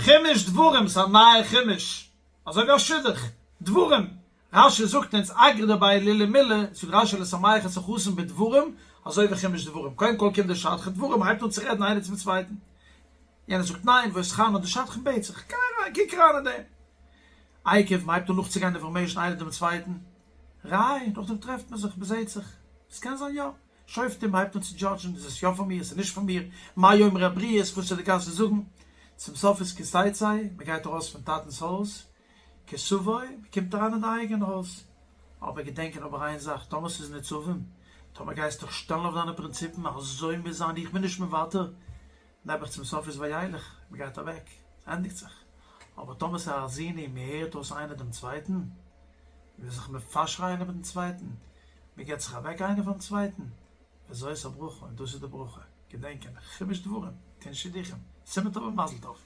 חומש דברים, ס'איז א נייע חומש, אזוי ווי א שידוך, דברים, רשי זאגט אונז אגרא דבי לולי מילי, זאגט רשי לשמח את החתן בדברים, אזוי ווי חומש דברים, קודם כל קומט די שדכן דברים, מ'הייבט אן צו רעדן איינער צום צווייטן, יענער זאגט ניין, ואתחנן, די שדכן בעט זיך, גיי אריין, קוק אריין אין דעם. עקב, מ'הייבט אן נאכצוגיין information איינער דעם צווייטן, ראה, נאכדעם טרעפט מען זיך, מ'זעהט זיך, עס קען זיין יא. שופטים הייבט אן צו דזשאדזשן, איז עס יא פאר מיר, עס איז נישט פאר מיר, מה יאמרו הבריות, וואס וועט די גאס זאגן, צום סוף איז כי תצא, מען גייט ארויס פון טאטנ'ס הויז, כי תבוא, מען קומט אריין אין די אייגענע הויז. אבער געדענקען אבער איין זאך, טאמער ס'איז נצבים, טאמער גייסט דיך שטעלן אויף דיינע פרינציפן, אזוי מוז זיין, איך בין נישט מוותר, נעבעך צום סוף איז וילך, מען גייט אוועק, ס'ענדיגט זיך. אבער טאמער ס'איז האזינו, מען הערט אויס איינער דעם צווייטן, מען איז זיך מפשר איינער מיטן צווייטן, מען געבט זיך אוועק איינער פארן צווייטן, וזאת הברכה, און דאס איז די ברכה, געדענקען, חומש דברים, טון שידוכים, סימן טוב און מזל טוב.